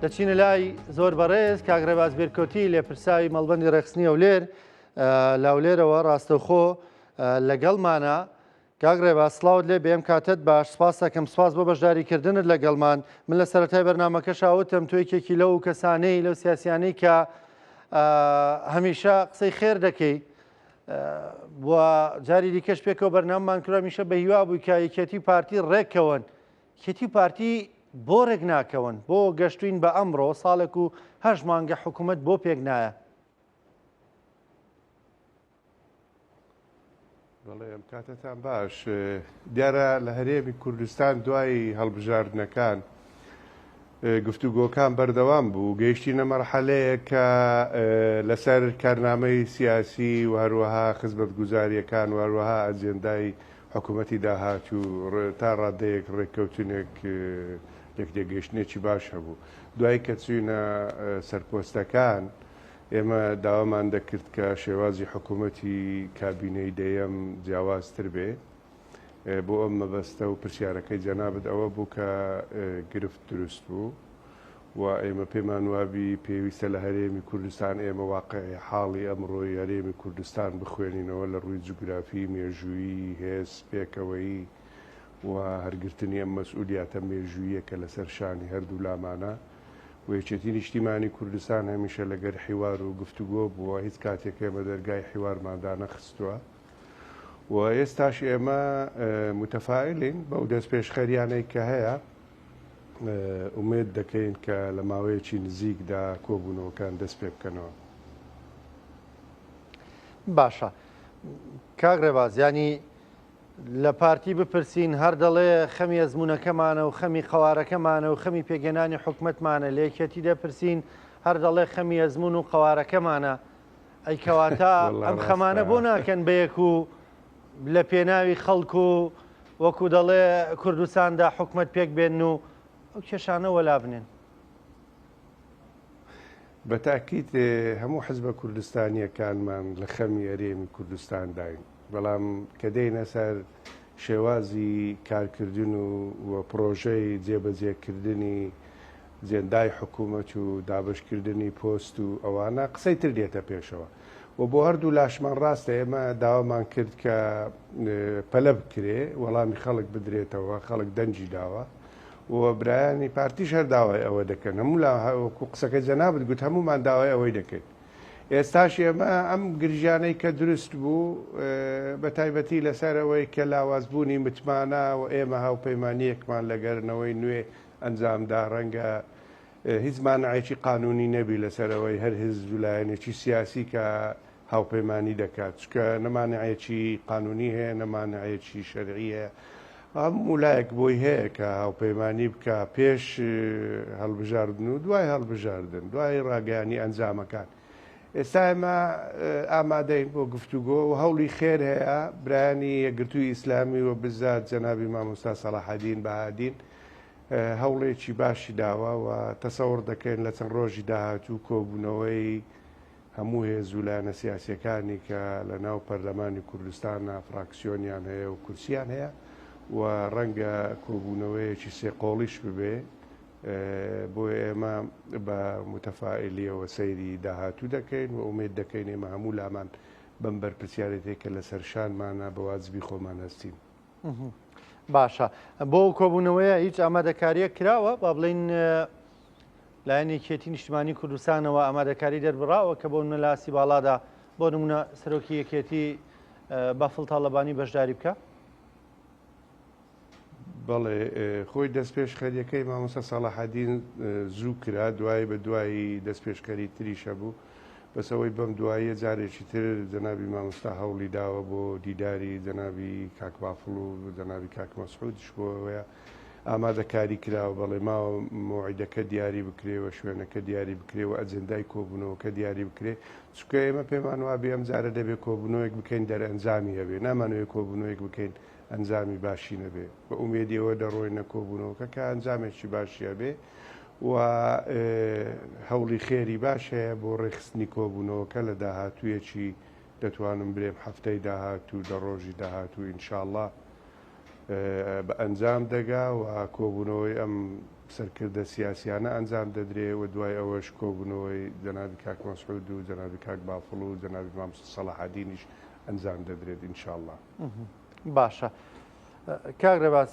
دەچینە لای زۆر بەڕێز کاک ڕێباز بێرکۆتی لێپرساوی مەڵبەندی ڕێکخستنی هەولێر لاولێرەوە ڕاستەوخۆ لەگەڵمانە. کاک ڕێباز سڵاوت لێ بێم کاتت باش سپاس دەکەم سپاس بۆ بەشداریکردنت لەگەڵمان من لە سەرەتای بەرنامەکەشا وتم تۆ یەکێکی لەو کەسانەی لەو سیاسیانەی کە هەمیشە قسەی خێر دەکەی و جاری دیکەش پێکەوە بەرنامەمان کرا هەمیشە بە هیوا بووی کە یەکێتی پارتی ڕێککەون یەکێتی پارتی بۆ ڕێک ناکەون بۆ گەشتوین بە ئەمڕۆ ساڵێک و هەشت مانگە حکوومەت بۆ پێک نایە؟ بەڵێ ئەم کاتەتان باش. دیارە لە هەرێمی کوردستان دوای هەڵبژاردنەکان گفتوگۆکان بەردەوام بوو گەیشتینە مەرحەلەیەک کە لەسەر کارنامەی سیاسی و هەروەها خزمەتگوزارییەکان و هەروەها ئەجێندای حکوومەتی داهاتوو تا ڕادەیەک ڕێککەوتنێک لێکتێگەیشتنێکی باش هەبوو. دوای کە چووینە سەر پۆستەکان ئێمە داوامان دەکرد کە شێوازی حکوومەتی کابینەی دەیەم جیاوازتر بێ. بۆ ئەم مەبەستە و پرسیارەکەی جەنابت ئەوە بوو کە گرفت دروست بوو و ئێمە پێمان وابی پێویستە لە هەرێمی کوردستان ئێمە واقعی حاڵی ئەمڕۆی هەرێمی کوردستان بخوێنینەوە لە ڕووی جوگرافی، مێژوویی، هێز، پێکەوەیی و هەرگرتنی ئەم مەسئولیاتە مێژووییە کە لەسەر شانی هەردوو لامانە و یەکێتی نیشتیمانی کوردستان هەمیشە لەگەر حیوار و گفتوگۆ بووە هیچ کاتێک ئێمە دەرگای حیوارمان دانەخستووە. و ئێستاش ئێمە متەفائلین بەو دەستپێشخەریانەی کە هەیە ئومێد دەکەین کە لە ماوەیەکی نزیکدا کۆبوونەوەکان دەست پێ بکەنەوە. باشە کاک ڕێباز ینی لە پارتی بپرسین هەر دەڵێ خەمی ئەزمونونەکەمانە و خەمی قوارەکەمانە و خەمی پێگەنانی حکومەتمانە لە یەکێتی دەپرسین هەر دەڵێ خەمی ئەزمون و قوارەکەمانە ئەی کەواتە ئەم خەمانە بۆ ناکەن بەیەک و لە پێناوی خەڵک و وەکو دەڵێ کوردستاندا حکومت پێک بێن و ئەو کێشانە وەلا بنێن؟ بە تاکیت هەموو حزبە کوردستانیەکانمان لە خەمی هەرێمی کوردستانداین، بەڵام کە دێینە سەر شێوازی کارکردن و و پڕۆژەی جێبەجێکردنی جێندای حکوومەت و دابەشکردنی پۆست و ئەوانە قسەی تر دێتە پێشەوە و بۆ هەردوو لاشمان ڕاستە ئێمە داوامان کرد کە پەلە بکرێ وەڵامی خەڵک بدرێتەوە خەڵک دەنگی داوە و برایانی پارتیش هەر داوای ئەوە دەکەن هەموو لا وەکو قسەکەی جەنابت گوت هەموومان داوای ئەوەی دەکەین ئێستاش ئێمە ئەم گرژیانەی کە دروست بوو بە تایبەتی لەسەر ئەوەی کە لاوازبوونی متمانە و ئێمە هاوپەیمانییەکمان لەگەر نەوەی نوێ ئەنجامدا ڕەنگە هیچ مانعێکی قانونی نەبی لەسەر ئەوەی هەر حزب و لایەنێکی سیاسی کە هاوپەیمانی دەکات چونکە نە مانعێکی قانونی هەیە نە مانعێکی شەرعی هەیە هەموو لایەک بۆی هەیە کە هاوپەیمانی بکا پێش هەڵبژاردن و دوای هەڵبژاردن دوای ڕاگەیانی ئەنجامەکان. ئێستا ئێمە ئامادەین بۆ گفتوگۆ و هەوڵی خێر هەیە برایانی یەکگرتووی ئیسلامی و بزات جەنابی مامۆستا سەڵاحەدین بەهادین هەوڵێکی باشی داوە و تەسەوڕ دەکەین لە چەند ڕۆژی داهاتوو کۆبوونەوەی هەموو هێز و لایەنە سیاسییەکانی کە لە ناو پەرلەمانی کوردستانا فراکسیۆنیان هەیە و کورسیان هەیە و ڕەنگە کۆبوونەوەیەکی سێقۆڵیش ببێ، بۆیە ئێمە بە موتەفائیلییەوە سەیری داهاتوو دەکەین و ئومێد دەکەین ئێمە هەموو لامان بەم بەرپرسیارێتیەی کە لەسەر شانمانە بە واجبی خۆمان هەستین. باشە بۆ ئەو کۆبوونەوەیە هیچ ئامادەکارییەک کراوە؟ با بڵێین لایەن یەکێتی نیشتمانی کوردستانەوە ئامادەکاری دەربڕاوە کە بۆ نمونە لە ئاستی باڵادا بۆ نمونە سەرۆکی یەکێتی بافڵ تاڵەبانی بەشداری بکە؟ بەڵێ خۆی دەستپێشخەریەکەی مامۆستا سەڵاحەدین زوو کرا دوای بە دوایی دەستپێشخەری تریش هەبوو بەس ئەوەی بەم دواییە جارێکی تر جەنابی مامۆستا هەوڵی داوە بۆ دیداری جەنابی کاک بافڵ و جەنابی کاک مەسعودیش بۆ ئەوەیە ئامادەکاری کراوە بەڵێ ماوە مەوعیدەکە دیاری بکرێ و شوێنەکە دیاری بکرێ و ئەجێندای کۆبوونەوەکە دیاری بکرێ چونکە ئێمە پێمان وابێ ئەم جارە دەبێ کۆبوونەوەیەک بکەین دەرئەنجامی هەبێ نامانەوێ کۆبوونەوەیەک بکەین ئەنجامی باشی نەبێ بە ئومێدی ئەوە دەڕۆینە کۆبوونەوەکە کە ئەنجامێکی باشی هەبێ و هەوڵی خێری باش هەیە بۆ ڕێکخستنی کۆبوونەوەکە لە داهاتوویەکی دەتوانم برێم هەفتەی داهاتوو دە ڕۆژی داهاتوو ئینشاڵڵا بە ئەنجام دەگا و کۆبوونەوەی ئەم سەرکردە سیاسیانە ئەنجام دەدرێ و دوای ئەوەش کۆبوونەوەی جەنابی کاک مەسعود و جەنابی کاک بافڵ و جەنابی مامۆستا سەڵاحەدینیش ئەنجام دەدرێت ان شاء اللە. باشە کاک ڕێباز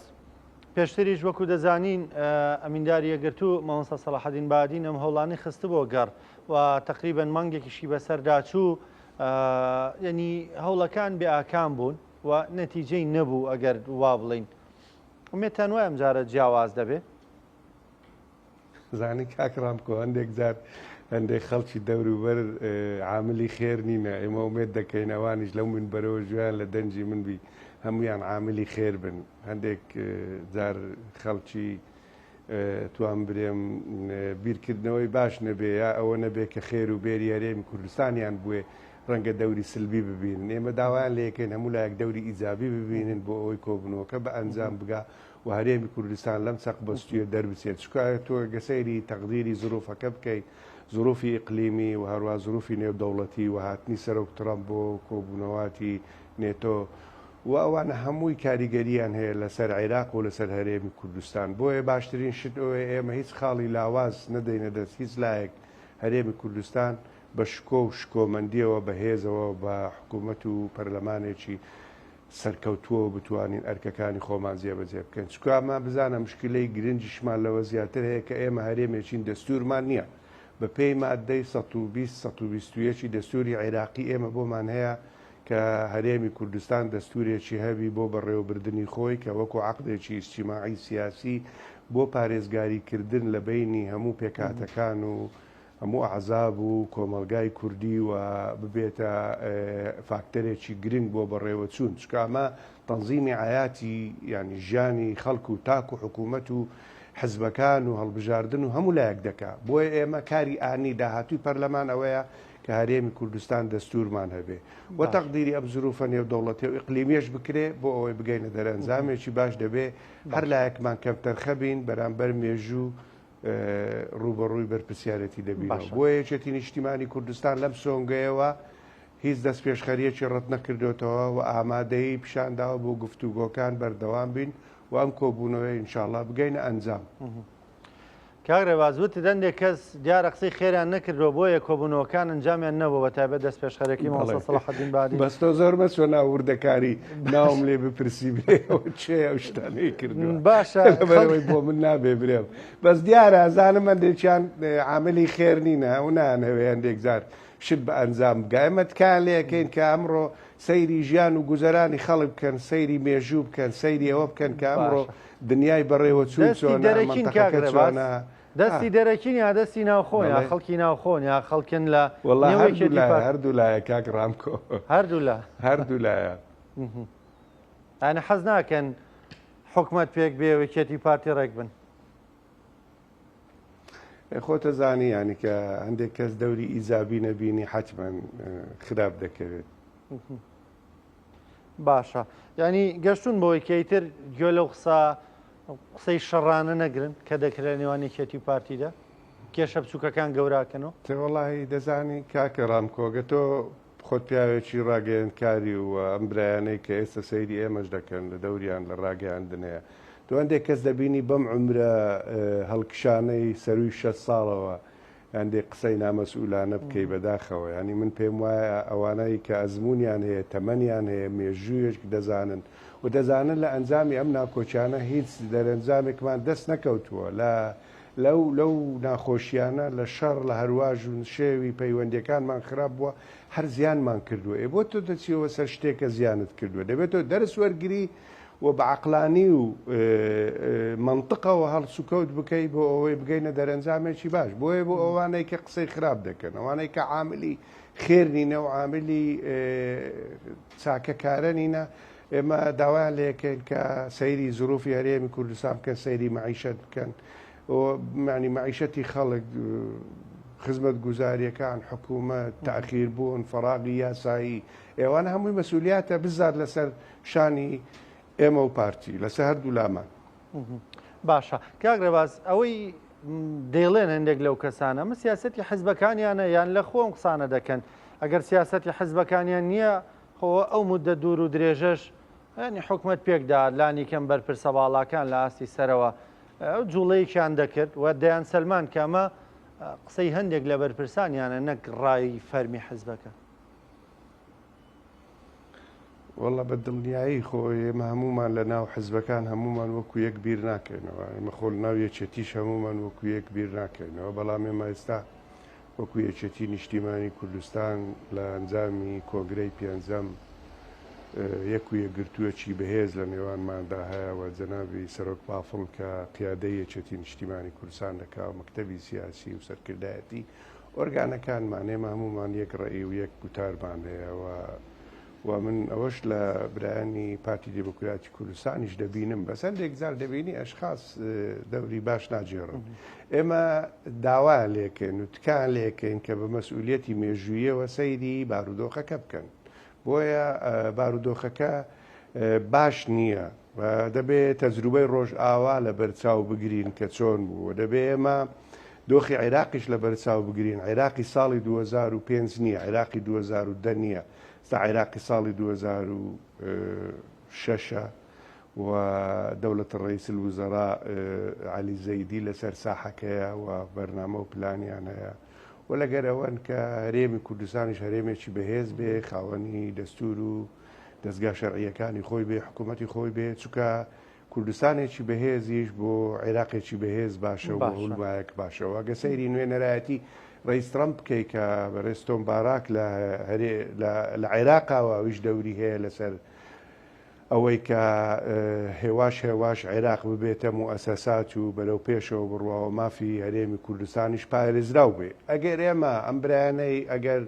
پێشتریش وەکو دەزانین ئەمینداری یەکگرتوو مامۆستا سەڵاحەدین بادین ئەم هەوڵانی خستبووە گەڕ و تقریبا مانگێکیشی بەسەردا چوو یعنی هەوڵەکان بێ ئاکام بوون و نەتیجەی نەبوو ئەگەر وا بڵین ئومێدتان وایە ئەم جارە جیاواز دەبێ؟ زانی کاک ڕامکۆ هەندێک جار هەندێک خەڵکی دەوروبەر عاملی خێر نینە ئێمە ئومێد دەکەین ئەوانیش لەو منبەرەوە گوێیان لە دەنگی من بی هەمویان عاملی خێر بن هەندێک جار خەڵکی توان برێم بیرکردنەوەی باش نەبێ یا ئەوە نەبێ کە خێر و بێری هەرێمی کوردستانیان بوێ ڕەنگە دەوری سلبی ببینن ئێمە داوایان لێکەین هەموو لایەک دەوری ئیجابی ببینن بۆ ئەوەی کۆبوونەوەکە بە ئەنجام بگا و هەرێمی کوردستان لەم چەقبەستوویە دەربچێت چونکە تۆ گە سەیری تەقدیری زروفەکە بکەی زروفی ئیقلیمی و هەروا زروفی نێودەوڵەتی و هاتنی سەرۆک ترەمپ بۆ کۆبوونەواتی نێتۆ و ئەوانە هەمووی کاریگەریان هەیە لەسەر عێراق و لەسەر هەرێمی کوردستان بۆیە باشترین شت ئەوەیە ئێمە هیچ خاڵی لاواز نەدەینە دەست هیچ لایەک هەرێمی کوردستان بە شکۆ و شکۆمەندیەوە بە هێزەوە بە حکوومەت و پەرلەمانێکی سەرکەوتووەوە بتوانین ئەرکەکانی خۆمان جێبەجێ بکەین چونکە ئەمە بزانە مشکلەی گرنگیشمان لەوە زیاتر هەیە کە ئێمە هەرێمێکین دەستورمان نییە بە پێی مادەی 120 121 دەستوری عێراقی ئێمە بۆمان هەیە کە هەرێمی کوردستان دەستورێکی هەبی بۆ بەڕێوەبردنی خۆی کە وەکو عەقدێکی ئیجتیماعی سیاسی بۆ پارێزگاری کردن لە بەینی هەموو پێکهاتەکان و هەموو ئەحزاب و کۆمەڵگای کوردی و ببێتە فاکتەرێکی گرنگ بۆ بەڕێوەچوون چونکە ئەمە تەنزیمی عەیاتی یانی ژیانی خەڵک و تاک و حکوومەت و حزبەکان و هەڵبژاردن و هەموو لایەک دەکا بۆیە ئێمە کاری ئانی داهاتووی پەرلەمان ئەوەیە کە هەرێمی کوردستان دەستوورمان هەبێ و تەقدیری ئەم زروفە نێودەوڵەتی و ئیقلیمیەش بکرێ بۆ ئەوەی بگەینە دەرەنجامێکی باش دەبێ هەر لایەکمان کەمتەرخە بین بەرامبەر مێژوو ڕووبەڕووی بەرپرسیارێتی دەبینەوە. بۆیە یەکێتی نیشتیمانی کوردستان لەم سۆنگەیەوە هیچ دەستپێشخەرییەکی ڕەتنەکردۆتەوە و ئامادەیی پیشانداوە بۆ گفتوگۆکان بەردەوام بین و ئەم کۆبوونەوەیە ئینشاڵڵا بگەینە ئەنجام. کاک ڕێباز وتت هەندێک کەس دیارە قسەی خێریان نەکردووە بۆیە کۆبوونەوەکان ئەنجامیان نەبوو بە تایبەت دەستپێشخەرەکەی مامۆستا سەڵاحەدین بادین. بەس تۆ زۆر مەچۆ ناو وردەکاری ناوم لێ بپرسی برێ ئەوە چێ ئەو شتانەی کردووە باشە لەبەرئەوەی بۆ من نابێ برێم بەس دیارە ئەزانم هەندێکیان عاملی خێر نینە و نایانهەوێ هەندێک جار شت بە ئەنجام بگا ئێمە تکایان لێ ئەکەین کە ئەمڕۆ سەیری ژیان و گوزەرانی خەڵک بکەن سەیری مێژوو بکەن سەیری ئەوە بکەن کە ئەمڕۆ دنیای بەڕێوەچوون دەستی چۆنە دەرەکین کاک مەنتەقەکە ڕێباز چۆنە دەستی دەرەکین یا دەستی ناوخۆن یا بەڵێ. خەڵکی ناوخۆن یا خەڵکن لە وەڵا نێو هەردوو یەکێتی لایە پارت هەردوو لایە کاک ڕامکۆ هەردوو لا هەردوو لایە یانی حەز ناکەن حکومەت پێک بێ و یەکێتی پارتی ڕێک بن. خۆتە زانی یانی کە هەندێک کەس دەوری ئیجابی نەبینی حەتمەن خراپ دەکەوێت. باشە یانی گەشتون بەوەی کە ئیتر گوێ لەو قسە قسەی شەڕانە نەگرن کە دەکرێت لە نێوان یەکێتی و پارتیدا کێشە بچووکەکان گەوراکەنەوە؟ تێوەڵاهی دەزانی کاکە ڕامکۆ گە تۆ خۆت پیاوێکی ڕاگەیەندکاری و ئەم برایانەی کە ئێستا سەیری ئێمەش دەکەن لە دەوریان لە ڕاگەیاندن هەیە تۆ هەندێک کەس دەبینی بەم عومرە هەڵکشانەی سەرووی 60 ساڵەوە هەندێک قسەی نامەسئولانە بکەی بەداخەوە یانی من پێم وایە ئەوانەی کە ئەزموونیان هەیە تەمەنیان هەیە مێژوویەک دەزانن و دەزانن لە ئەنجامی ئەم ناکۆکیانە هیچ دەرەنجامێکمان دەست نەکەوتووە لە لەو لەو ناخۆشیانە لە شەڕ لە هەرواژ و نشێوی پەیوەندیەکانمان خراپ بووە هەر زیانمان کردووە ئێ بۆ تۆ دەچیەوە سەر شتێک کە زیانت کردووە دەبێت تۆ دەرس وەرگری و بە عەقلانی و مەنتقەوە هەڵسوکەوت بکەی بۆ ئەوەی بگەینە دەرەنجامێکی باش بۆیە بۆ ئەوانەی کە قسەی خراپ دەکەن ئەوانەی کە عاملی خێر نینە و عاملی چاکەکارە نینە ئێمە داوایان لێکەین کە سەیری زروفی هەرێمی کوردستان بکەن سەیری مەعیشەت بکەن معنی مەعیشەتی خەڵک خزمەت گوزاریەکان حکوومەت تاخیر بوون فەراغی یاسایی ئێوانە هەمووی مەسولیاتە بزات لەسەر شانی ئێمە و پارتی لەسەر هەردوو لامان. باشە کاک ڕێباز ئەوەی دەیڵێن هەندێک لەو کەسانە ئەمە سیاسەتی حزبەکانیانە یان لە خۆم قسانە دەکەن ئەگەر سیاسەتی حزبەکانیان نییە خۆ ئەو مدە دوور و درێژەش ینی حکومت پێکدا لانی کەم بەرپرسە باڵاکان لە ئاستی سەرەوە. جوڵەیەکیان دەکرد و دەیان سەلمان کە ئەمە قسەی هەندێک لە بەرپرسانیانە نەک ڕای فەرمی حزبەکە. وەڵا بە دڵنیایی خۆ ئێمە هەموومان لە ناو حزبەکان هەموومان وەکو یەک بیر ناکەینەوە، ئێمە خۆ لە ناو یەکێتیش هەموومان وەکو یەک بیر ناکەینەوە، بەڵام ئێمە ئێستا وەکو یەکێتی نیشتیمانی کوردستان لە ئەنجامی کۆنگرەی پێنجەم یەک و یەکگرتوویەکی بەهێز لە نێوانماندا هەیە و جەنابی سەرۆک بافڵ کە قیادەی یەکێتی نیشتیمانی کوردستان دەکا و مەکتەبی سیاسی و سەرکردایەتی ئۆرگانەکانمان ئێمە هەموومان یەک ڕەئی و یەک گوتارمان هەیە و و من ئەوەش لە برایانی پارتی دیموکراتی کوردستانیش دەبینم بەس هەندێک جار دەبینی ئەشخاص دەوری باش ناگێڕن ئێمە داوایان لێکەین و تکایان لێکەین کە بە مەسئولیەتی مێژوویەوە سەیری بارودۆخەکە بکەن بۆیە بارودۆخەکە باش نییە دەبێ تەجروبەی ڕۆژئاوا لە بەرچاو بگرین کە چۆن بوو دەبێ ئێمە دۆخی عێراقیش لە بەرچاو بگرین عێراقی ساڵی 2005 نییە عێراقی 2010 نییە ستا عێراقی ساڵی 2006 و دەولەت ڕئیس الوزراء عەلی زەیدی لەسەر ساحەکەیە و بەرنامە و پلانیان هەیە و لەگەر ئەوەن کە هەرێمی کوردستانیش هەرێمێکی بەهێز بێ خاوەنی دەستور و دەزگا شەرعییەکانی خۆی بێ، حکوومەتی خۆی بێ، چونکە کوردستانێکی بەهێزیش بۆ عێراقێکی بەهێز باشە و بۆ هولمایەک باشە. و ئەگەر سەیری نوێنەرایەتی ڕەئیس ترەمپ بکەی کە بەڕێز تۆم باراک لە هەرێ لە عێراقاوە ئەویش دەوری هەیە لەسەر ئەوەی کە هێواش هێواش عێراق ببێتە موئەسەسات و بەرەو پێشەوە بڕوا و مافی هەرێمی کوردستانیش پارێزراو بێ. ئەگەر ئێمە ئەم برایانەی ئەگەر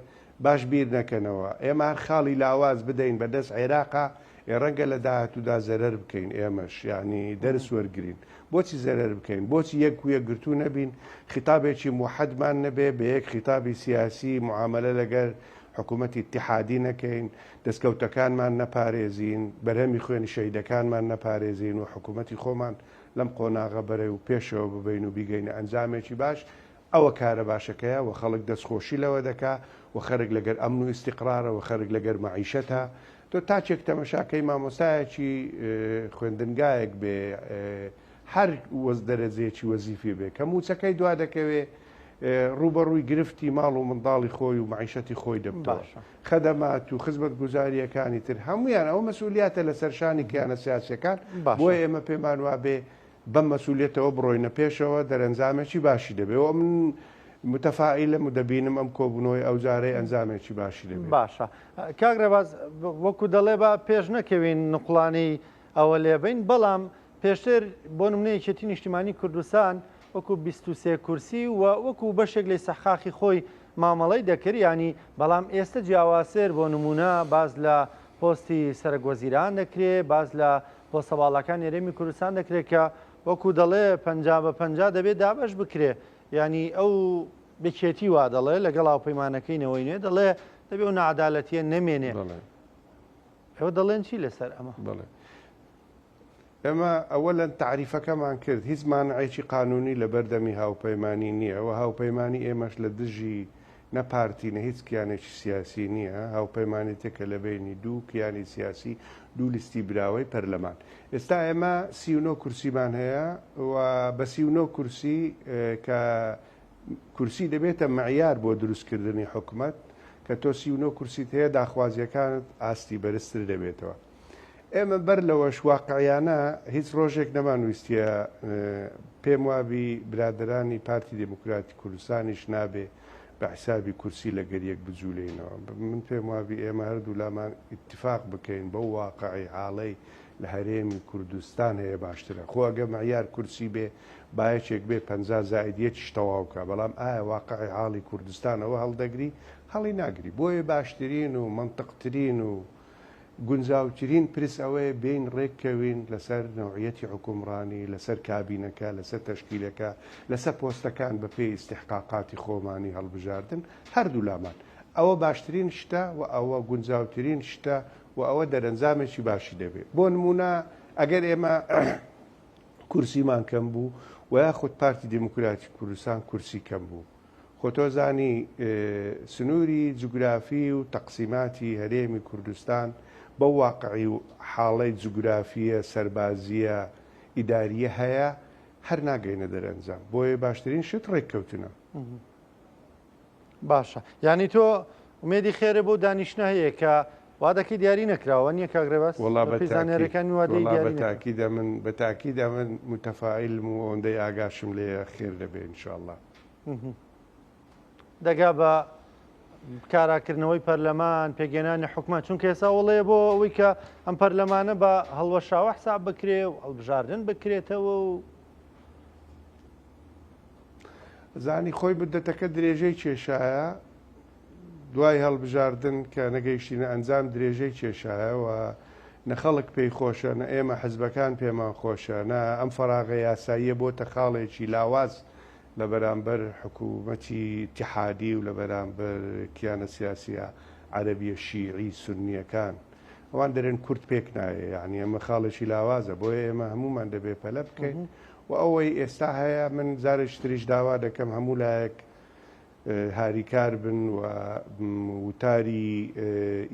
باش بیر نەکەنەوە. ئێمە هەر خاڵی لاواز بدەین بە دەست عێراقا، ئێ ڕەنگە لە داهاتوودا زەرەر بکەین ئێمەش، یانی دەرس وەرگرین. بۆچی زەرەر بکەین؟ بۆچی یەک و یەکگرتوو نەبین، خیتابێکی موحەدمان نەبێ، بە یەک خیتابی سیاسی معامەلە لەگەر حکوومەتی ئیتیحادی نەکەین، دەستکەوتەکانمان نەپارێزین، بەرهەمی خوێنی شەهیدەکانمان نەپارێزین و حکوومەتی خۆمان لەم قۆناغە بەرەو پێشەوە ببەین و بیگەینە ئەنجامێکی باش، ئەوە کارە باشەکەیە و خەڵک دەستخۆشی لەوە دەکا و خەرک لەگەر ئەمن و ئیستیقرارە و خەرک لەگەر مەعیشەتە. تۆ تاکێک تەمەشاکەی مامۆستایەکی خوێندنگایەک بێ هەر وەز دەرەجەیەکی وەزیفی بێ کە مووچەکەی دوا دەکەوێ ڕووبەڕووی گرفتی ماڵ و منداڵی خۆی و مەعیشەتی خۆی دەبتەوە. خەدەمات و خزمەتگوزارییەکانی تر هەموویان ئەوە مەسئولیاتە لەسەر شانی کیانە سیاسییەکان بۆیە ئێمە پێمان وابێ بەم مەسولیەتەوە بڕۆینە پێشەوە دەرەنجامێکی باشی دەبێ و من متەفائیلم و دەبینم ئەم کۆبوونەوەی ئەوجارەی ئەنجامێکی باشی دەبێ. باشە کاک ڕێباز وەکو دەڵێ با پێش نەکەوین نوقڵانەی ئەوە لێبەین بەڵام پێشتر بۆ نمونە یەکێتی نیشتیمانی کوردستان وەکو 23 کورسی و وەکو بەشێک لە ئیستحقاقی خۆی مامەڵەی دەکرد ینی بەڵام ئێستا جیاوازتر بۆ نمونە باز لە پۆستی سەرەک وەزیران دەکرێ باز لە پۆستە باڵاکانی هەرێمی کوردستان دەکرێت کە وەکو دەڵێ 50 بە 50 دەبێت دابەش بکرێ ینی ئەو بکێتی وا دەڵێ لەگەڵ هاوپەیمانەکەی نەوەی نوێ دەڵێ دەبێ ئەو نەعادالەتیە نەمێنێ ئێوە دەڵێن چی لەسەر ئەمە؟ بەڵێ ئێمە ئەوەلەن تەعریفەکەمان کرد هیچ مانعێکی قانونی لە بەردەمی هاوپەیمانی نییە و هاوپەیمانی ئێمەش لە دژی نە پارتی نە هیچ کیانێکی سیاسی نییە، هاوپەیمانێتیەکە لە بەینی دوو کیانی سیاسی دوو لیستی براوەی پەرلەمان. ئێستا ئێمە 39 کورسیمان هەیە و بە 39 کورسی کە کورسی دەبێتە معیار بۆ دروستکردنی حکومەت، کە تۆ 39 کورسیت هەیە داخوازیەکانت ئاستی بەرزتر دەبێتەوە. ئێمە بەر لەوەش واقعیانە هیچ ڕۆژێک نەمانویستیە پێم وابی برادەرانی پارتی دێموکراتی کوردستانیش نابێ بە حیسابی کورسی لەگەر یەک بجولێینەوە. من پێم وابی ئێمە هەردوو لامان ئیتفاق بکەین بەو واقعی حاڵەی لە هەرێمی کوردستان هەیە باشترە. خۆ ئەگەر معیار کورسی بێ با یەکێک بێ 50 زائد یەکیش تەواو کا بەڵام ئایا واقعی حاڵی کوردستان ئەوە هەڵدەگری؟ هەڵی ناگری. بۆیە باشترین و مەنتقترین و گونجاوترین پرس ئەوەیە بێین ڕێککەوین لەسەر نەوعیەتی حوکمڕانی، لەسەر کابینەکە، لەسەر تەشکیلەکە، لەسەر پۆستەکان بەپێی ئیستیحقاقاتی خۆمانی هەڵبژاردن هەردوولامان. ئەوە باشترین شتە و ئەوە گونجاوترین شتە و ئەوە دەرەنجامێکی باشی دەبێ. بۆ نموونە ئەگەر ئێمە کورسیمان کەم بوو و یاخود پارتی دێموکراتی کوردستان کورسی کەم بوو، خۆ تۆ زانی سنووری جوگرافی و تەقسیماتی هەرێمی کوردستان بەو واقعی و حاڵەی جوگرافییە سەربازییە ئیدارییە هەیە. هەر ناگەینە دەرەنجام. بۆیە باشترین شت ڕێککەوتنە. باشە یانی تۆ ئومێدی خێرە بۆ دانیشتنە هەیە کە وادەکەی دیاری نەکراوە نییە کاک ڕێباز؟ وەڵا بە بەپێی تاکید زانیاریەکانی وادەی وەڵا بە دیاری نەکراوە. تاکید ئەمن بە تاکید ئەمن متەفائیلم و ئەوەندەی ئاگاشم لێیە خێر دەبێ ان شاء اللە. دەگا بە کاراکردنەوەی پەرلەمان، پێکهێنانی حکومەت، چونکە ئێستا وەڵەیە بۆ ئەوەی کە ئەم پەرلەمانە بە هەڵوەشاوە حساب بکرێ و هەڵبژاردن بکرێتەوە و زانی خۆی مدەتەکە درێژەی کێشایە دوای هەڵبژاردن کە نەگەیشتینە ئەنجام درێژەی کێشایە و نە خەڵک پێی خۆشە نە ئێمە حزبەکان پێمان خۆشە نە ئەم فەراغە یاساییە بۆتە خاڵێکی لاواز لە بەرامبەر حکوومەتی ئیتیحادی و لە بەرامبەر کیانە سیاسیە عەرەبیە شیعی سوننیەکان ئەوان دەرێن کورد پێک نایە یعنی ئەمە خاڵێکی لاوازە بۆیە ئێمە هەمومان دەبێ پەلە بکەین و ئەوەی ئێستا هەیە من جارێکی تریش داوا دەکەم هەموو لایەک هاریکار بن و وتاری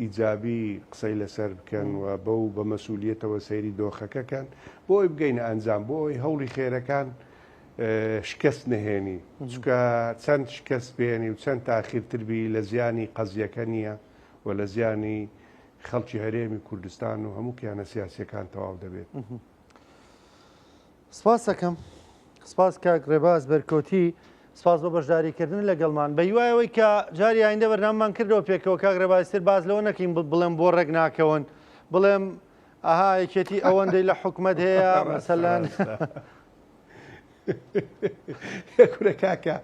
ئیجابی قسەی لەسەر بکەن و بەو بە مەسولیەتەوە سەیری دۆخەکە کەن بۆ ئەوی بگەینە ئەنجام بۆ ئەوی هەوڵی خێرەکان شکست نەهێنی چونکە چەند شکست بێنی و چەند تاخیرتر بی لە زیانی قەزیەکە نییە و لە زیانی خەڵکی هەرێمی کوردستان و هەموو کیانە سیاسیەکان تەواو دەبێت. سپاس ئەکەم. سپاس کاک ڕێباز بەرکۆتی سپاس بۆ بەشداریکردن لەگەڵمان بە هیوای ئەوەی کە جاری ئایندە بەرنامەمان کردەوە پێکەوە کاک ڕێباز تر باس لەوە نەکەین بڵێم بۆ ڕێک ناکەون بڵێم ئەها یەکێتی ئەوەندەی لە حکومەت هەیە مەسەلەن کورە کاکە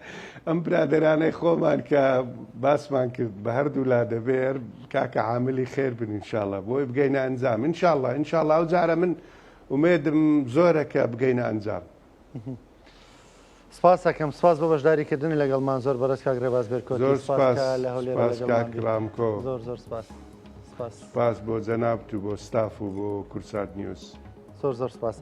ئەم برادەرانەی خۆمان کە باسمان کرد بە هەردوو لا دەبێر کاکە عاملی خێر بن انشاءاللە بۆی بگەینە ئەنجام انشاءاللە انشاءاللە ئەو جارە من ئومێدم زۆرە کە بگەینە ئەنجام. سپاس ئەکەم سپاس بۆ بەشداری کردنی لەگەڵمان زۆر بەڕێز کاک ڕێباز بێرکۆتی زۆر سپاس سپاس کە لە هەولێرەوە سپاس کاک لەگەڵمان بیت ڕامکۆ زۆر زۆر سپاس سپاس سپاس بۆ جەنابت و بۆ ستاف و بۆ کوردسات نیوز. زۆر زۆر سپاس.